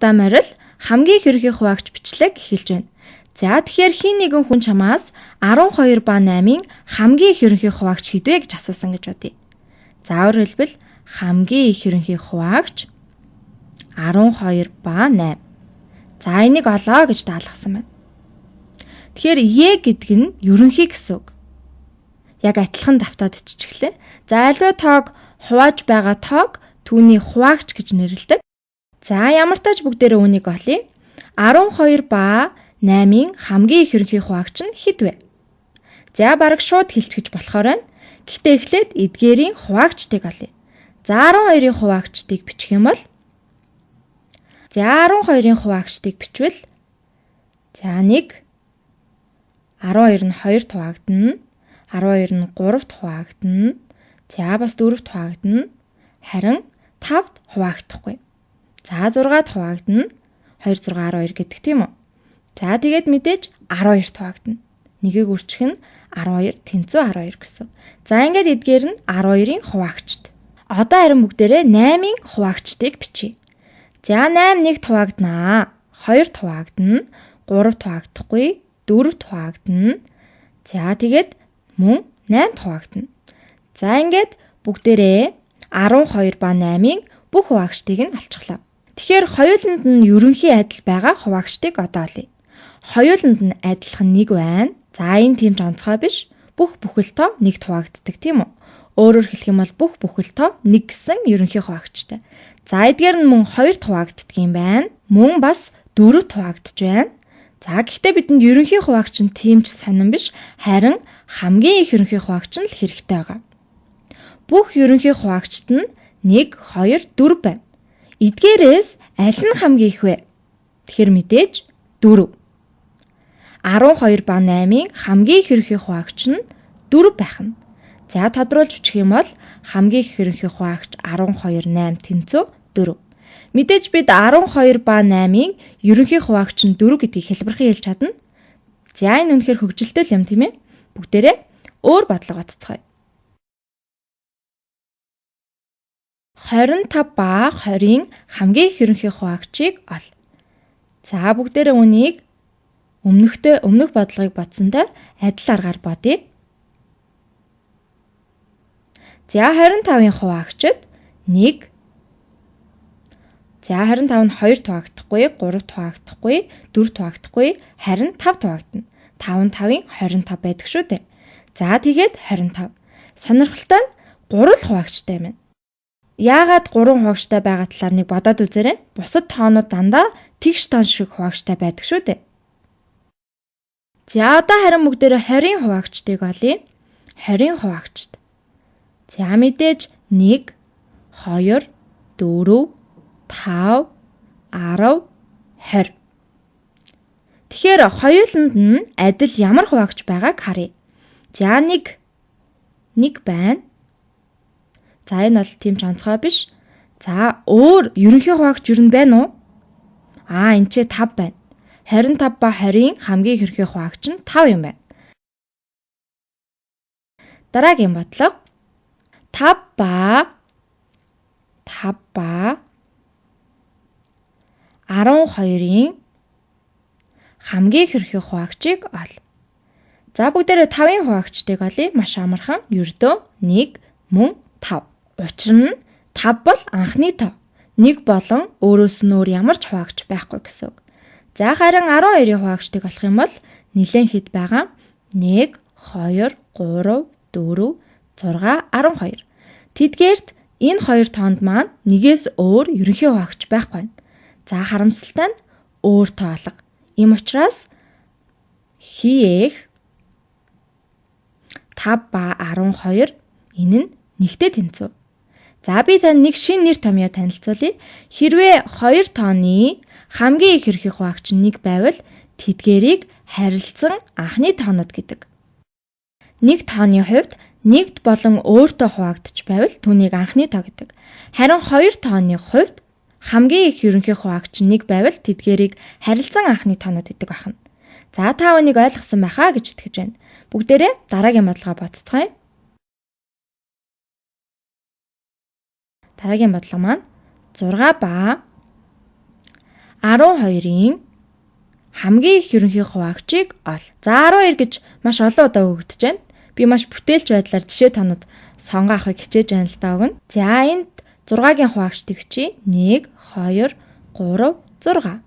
Тавтай морил хамгийн их ерөнхий хуваагч бичлэг эхэлж байна. За тэгэхээр хин нэгэн хүн чамаас 12 ба 8-ын хамгийн их ерөнхий хуваагч хэд вэ гэж асуусан гэж бодъё. За өөрөөр хэлбэл хамгийн их ерөнхий хуваагч 12 ба 8. За энийг олоо гэж даалгасан байна. Тэгэхээр Е гэдэг нь ерөнхий гэсэн үг. Яг адилхан давтаад өччихлээ. За альва тоог хувааж байгаа тоог түүний хуваагч гэж нэрлэдэг. За ямар тач бүгдээрээ үүнийг олъё. 12 ба 8-ын хамгийн их ерөнхий хуваагч нь хэд вэ? За бараг шууд хэлчихэж болохоор байна. Гэхдээ эхлээд эдгээрийн хуваагчдыг олъё. За 12-ын хуваагчдыг бичих юм бол за 12-ын хуваагчдыг бичвэл за 1 12 нь 2 хуваагдана. 12 нь 3 хуваагдана. За бас 4 хуваагдана. Харин 5-д хуваагдахгүй. За 6-д хуваагдана. 2 6 12 гэдэг тийм үү? За тэгээд мэдээж 12 хуваагдана. Нэгийг үрчих нь 12 тэнцүү 12 гэсэн. За ингээд эдгээр нь 12-ын хуваагчд. Одоо харин бүгдээрээ 8-ын хуваагчдыг бичье. За 8 1 хуваагдана. 2 хуваагдана. 3 хуваагдахгүй. 4 хуваагдана. За тэгээд мөн 8 хуваагдана. За ингээд бүгдээрээ 12 ба 8-ын бүх хуваагчдыг нь олчихлоо. Тэгэхээр хоёуланд нь ерөнхий адил байгаа хуваагчдыг одоо олъё. Хоёуланд нь адилхан 1 байна. За энэ тийм ч онцгой биш. Бүх бүхэл тоо нэгт хуваагддаг тийм үү? Өөрөөр хэлэх юм бол бүх бүхэл тоо 1 гэсэн ерөнхий хуваагчтай. За эдгээр нь мөн 2 хуваагддаг юм байна. Мөн бас 4 хуваагдж байна. За гэхдээ бидэнд ерөнхий хуваагч нь тийм ч сонин биш, харин хамгийн их ерөнхий хуваагч нь л хэрэгтэй байгаа. Бүх ерөнхий хуваагчд нь 1 2 4 байна. Эдгээрээс аль нь хамгийн их вэ? Тэгэхээр мэдээж 4. 12 ба 8-ын хамгийн их ерөнхий хуваагч нь 4 байх нь. За тодруулж бичих юм бол хамгийн их ерөнхий хуваагч 12 8 тэнцүү 4. Мэдээж бид 12 ба 8-ын ерөнхий хуваагч нь 4 гэдгийг хэлбэрхэн хэлж чадна. За энэ үнэхээр хөгжилтэй юм тийм ээ. Бүгдээрээ өөр бодлого бодцгоё. 25 ба 20-ын хамгийн их ерөнхий хуваагчийг ол. За бүгдээрээ үүнийг өмнөх бодлогыг бодсонтой адил аргаар бодъё. За 25-ын хуваагчид 1. За 25 нь 2 хуваагдахгүй, 3 хуваагдахгүй, 4 хуваагдахгүй, харин 5 хуваагдана. 5 5-ын 25 байдаг шүү дээ. За тэгээд 25. Сонирхолтой нь 3 л хуваагчтай юм байна. Яагаад 3 хуваагчтай байгаа талаар нэг бодоод үзээрэй. Бусад тоонууд дандаа тэгш тоон шиг хуваагчтай байдаг шүү дээ. За одоо харин бүгдээрээ 20-ын хуваагчдыг олъё. 20-ын хуваагчд. За мэдээж 1 2 4 5 10 20. Тэгэхээр хоёуланд нь адил ямар хуваагч байгааг харъя. За 1 1 байна. За энэ бол тийм ч онцгой биш. За өөр ерөнхий хуваагч ер нь байна уу? Аа энэ ч 5 байна. 25 ба 20-ын хамгийн их ерөнхий хуваагч нь 5 юм байна. Дараагийн бодлого 5 ба 12-ын хамгийн их ерөнхий хуваагчийг ол. За бүгдээрээ 5-ын хуваагчдыг олъё. Маш амархан. Ердөө 1 мөн 5. Учир нь 5 бол анхны тоо. 1 болон өөрөөс нь өөр ямар ч хуваагч байхгүй гэсэн үг. За харин 12-ын хуваагчдыг олох юм бол нэлээн хэд байгаа? 1 2 3 4 6 12. Тэдгээрт энэ хоёр тоонд маань нэгээс өөр ерөнхий хуваагч байхгүй байна. За харамсалтай нь өөр тоо алга. Ийм учраас хийх 5 ба 12 энэ нь нэгтэй тэнцүү. За би танд нэг шинэ нэр томьёо танилцуулъя. Хэрвээ 2 тооны хамгийн их ерөнхий хуваагч нь 1 байвал тэдгээрийг харилцан анхны тоонууд гэдэг. Нэг тооны хувьд нэгд болон өөртөө хуваагдчих байвал түүнийг анхны тоо гэдэг. Харин 2 тооны хувьд хамгийн их ерөнхий хуваагч нь 1 байвал тэдгээрийг харилцан анхны тоонууд гэдэг байна. За та үүнийг ойлгосон байхаа гэж итгэж байна. Бүгдээрээ дараагийн бодлогоо бодцгоё. Дараагийн бодлого маань 6 ба 12-ын хамгийн их ерөнхий хуваагчийг ол. За, 12 гэж маш олон удаа өгөгдөж байна. Би маш бүтээлч байдлаар жишээ тоонууд сонгоо авахыг хичээж байна л да өгнө. За, энд 6-гийн хуваагчдыг бичье. 1, 2, 3, 6.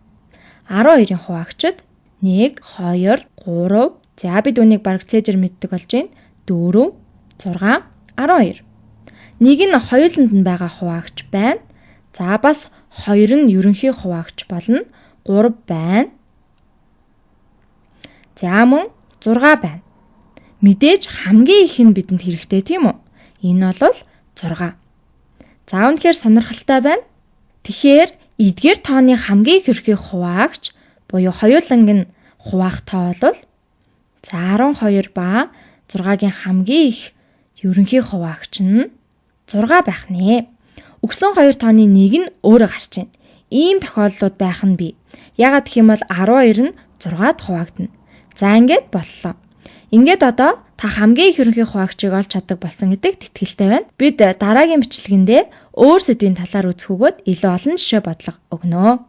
12-ын хуваагчид 1, 2, 3. За, бид үүнийг бараг цээжээр мэддэг болж байна. 4, 6, 12. Нэг нь хоёуланд нь байгаа хуваагч байна. За, бас 2 нь ерөнхий хуваагч болно. 3 байна. За, мөн 6 байна. Мэдээж хамгийн их нь бидэнд хэрэгтэй, тийм үү? Энэ бол 6. За, үнэхээр сонирхолтой байна. Тэгэхээр эдгээр тооны хамгийн их ерөнхий хуваагч буюу хоёуланг нь хуваах тоо бол, за, 12 ба 6-гийн хамгийн их ерөнхий хуваагч нь 6 байх нэ. Өгсөн хоёр тооны нэг нь өөрөө гарч байна. Ийм тохиолдлууд байх нь бий. Яагаад гэх юм бол 12 нь 6-ад хуваагдана. За, ингээд боллоо. Ингээд одоо та хамгийн их ерөнхий хуваагчийг олж чаддаг болсон гэдэгт итгэлтэй байна. Бид дараагийн бичлэгэндээ өөр сэдвийн талаар үзэх бөгөөд илүү олон жишээ бодлого өгнө.